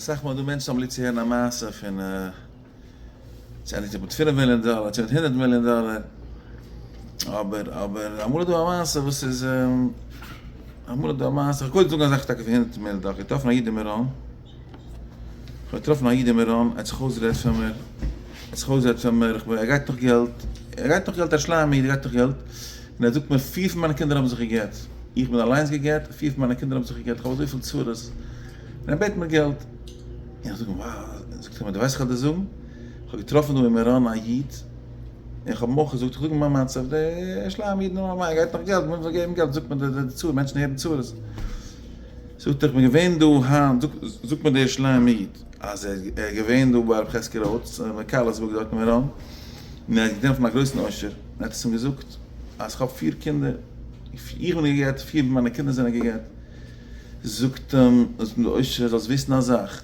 אסאך מאל דא מענטשן האבן ליב צו הערן א מעשה פון צו ענדיגט זיך מיט פינף מיליאן דאלער צו מיט הונדערט מיליאן דאלער, אבער אבער אמאל איז דא א מעשה וואס איז אמאל איז דא א מעשה, איך וועל קודם זאגן א זאך טאקע פון הונדערט מיליאן דאלער, איך האב געטראפן א איד אין מירון, איך האב געטראפן א איד אין מירון, ער האט זיך אויסגערעדט פאר מיר, ער האט זיך אויסגערעדט פאר מיר, ער גייט נאך געלט, ער גייט נאך געלט א שליימער איד ער גייט נאך געלט, און ער זאגט מיר פיר פון מיינע קינדער האבן זיך גע'גט, איך בין אליינס גע'גט, פיר פון מיינע קינדער האבן זיך גע'גט, איך האב אזויפיל צרות, און ער בעט מיר געלט, און איך זאג אים וואו, זאגט ער מיר דו ווייסט איך וועל דיר זאגן, איך האב געטראפן דא אין מירון א איד, און איך האב אים אויך געזאגט, איך זאג אים מיין מצב, דער שליים איד נאר ער גייט נאך געלט, מען זאל געבן געלט, זאגט מען די צרות, מענטשן הערן צרות, זאגט ער איך בין געווען דא היינט, זאגט מיר דער שליים איד, אז ער איז געווען דא ביי רבי חזקי' רוט, אין קארלסבורג דארט אין מירון, און ער האט געטראפן א גרויסן עושר, און ער האט עס אים געזאגט, אז איך האב פיר קינדער, איך בין גע'גט, פיר פון מיינע קינדער זענען גע'גט, זאגט אים דער עושר, זאלסט וויסן א זאך,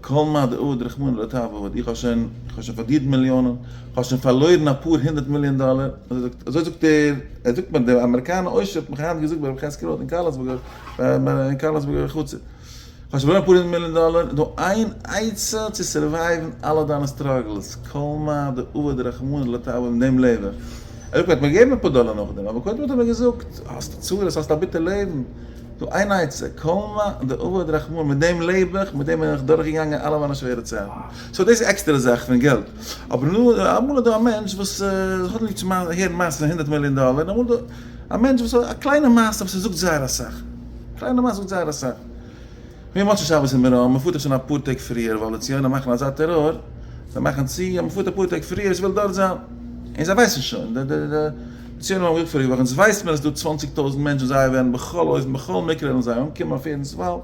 כל מה דעביד רחמנא לטב עביד, איך האב שוין, איך האב שוין פארדינט מיליאנען, איך האב שוין פארלוירן אפאר הונדערט מיליאן דאלער, אזוי זאגט, אזוי זאגט ער, ער זאגט מיר, דער אמעריקאנער עושר האט מיך היינט געזאגט ביי רבי חזקאל רוט אין קארלסבורג, אין קארלסבורגער חצר, איך האב שוין פארלוירן אפאר הונדערט מיליאן דאלער, דא איין עצה צו survive ן אלע דיינע struggles, כל מה דעביד רחמנא לטב עביד, מיט דעם לעב איך. ער זאגט מיר, ער האט מיר געגעבן אפאר דאלער נאכדעם, אבער קודם האט ער מיר געזאגט, האסט צרות, האסט א ביטער לעבן, דא איין עצה, כל מה דעביד רחמנא, מיט דעם לעב איך, מיט דעם בין איך דורכגעגאנגען אלע מיינע שווערע צייטן. so דאס איז עקסטערע זאך פון געלט. אבער נו, אמאל איז דא א מענטש וואס האט ליב צו הערן מעשות פון הונדערט מיליאן דאלער, און אמאל איז דא א מענטש וואס האט א קליינע מעשה וואס ער זאגט זייער אסאך. קליינע מעשה זאגט זייער אסאך. מיר מוצאי שבת אין מירון, מען פארט דאך שוין אפאר טעג פריער ווייל די ציונים מאכן אזא טעראר, זיי מאכן צו אז מען פארט אפאר טעג פריער, עס וויל דארט זיין, און זיי ווייסן שוין, די ציונים האבן געזאגט פאריגע וואך, אונז ווייסט מען אז ס'דא צוואנציג טויזנט מענטשן זיי וועלן בכל אופן בכל מקרה וועלן זיי אנקומען אויף יעדנס פאל,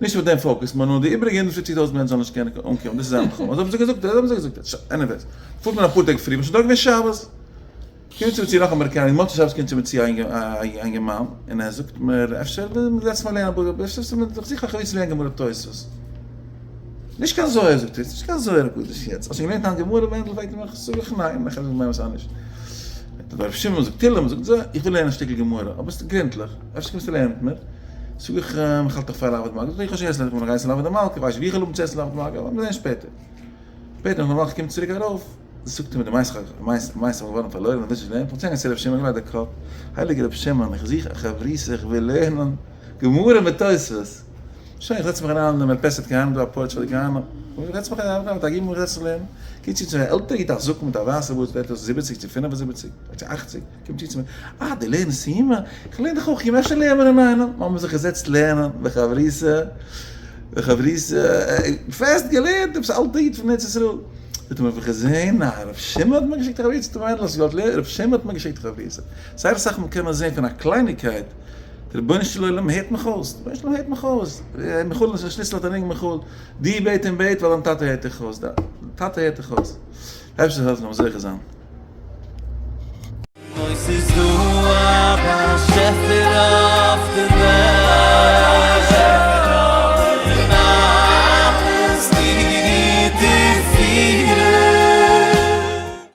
נישט אויף דעם focus ט מען, נאר די איבעריגע הונדערט פופציג טויזנט מענטשן זאלן נישט קענען אנקומען, דאס איז זייער מלחמה, אזוי האבן זיי געזאגט, אזוי האבן זיי געזאגט, anyways, פארט מען אפאר טעג פריער, מען איז שוין דארט געווען שבת. קומט צו צו נאך אמעריקאנער, מוצאי שבת קומט צו מיר צו א אינגערמאן און ער זאגט מיר אפשר זעצט מען לערנען א אפשר זאל מען זיך זיכער א חביצה לערנען גמרא תוספות. נישט קיין זוהר זאגט ער, נישט קיין זוהר הקדוש יעצט, האסט שוין געלערנט היינט גמרא מענדל פרעגט ער מיך, זאג איך ניין, איך זאג באמת אנדערש. רבי שמעון זאגט תהלים זאגט זוהר, איך וויל לערנען א שטיקל גמרא, אבער עס איז גרונטליך, אפשר קומסטו לערנען מיט מיר? זאג איך, איך האלט דאך פאר לאוועד מלכה, זאגט ער איך האב שוין יעצט געלערנט איך בין נאך גייסן לאוועד מלכה, איך ווייס נישט ווי איך וועל האבן צו עסן לאוועד מלכה, אבער מיר זעען שפעטער. שפעטער נאך א וואך קומט צוריק ארויף, זאגט ער מיר די מיינסט איך בין געווארן פארלוירן איך ווייס נישט וועם, פארציילן צו רבי שמעון געלייגט די קאפ, הייליגער רבי שמעון איך זוך א חברותא איך וויל לערנען גמרא מיט תוספות, שוין איך זעץ מיך אריין אין די מרפסת כהנים דא א porch פאר די כהנים, איך זעץ מיך אריין מיט א גמרא איך זעץ זיך לערנען, קומט צו צו מיר א עלטערע איד א זקן מיט א ווייסע בארד ווערט אויס זיבעציג צו פינף און זיבעציג צו אכציג, קומט צו צו מיר, אה דו לערנסט יומא? איך לערן דאך אויך יומא, אפשר לערנען מיר אינאיינעם? האבן מיר זיך געזעצט לערנען בחברותא, בחברותא, פעסט געלערנט, עפעס א אלטע איד פון ארץ ישראל. זאגט ער מיר, האב איך געזען א ר' שמעון האט מיר געשיקט א חברותא, זאגט ער מיר, האסט געוואלט לערנען, ר' שמעון האט מיר געשיקט א חברותא. זייער אסאך מאל קען מען זען פון א קלייניקייט, דער רבונו של עולם הערט מיך אויס, דער רבונו של עולם הערט מיך אויס, מיכאל איז א שליסל האט א רינג מיכאל, דו בעט און בעט ווייל דיין טאטע הערט דיך אויס, דיין טאטע הערט דיך אויס. דער אייבערשטער זאל העלפן זאל מען זוכה זיין. אוי ס'איז דא א באשעפער אויף.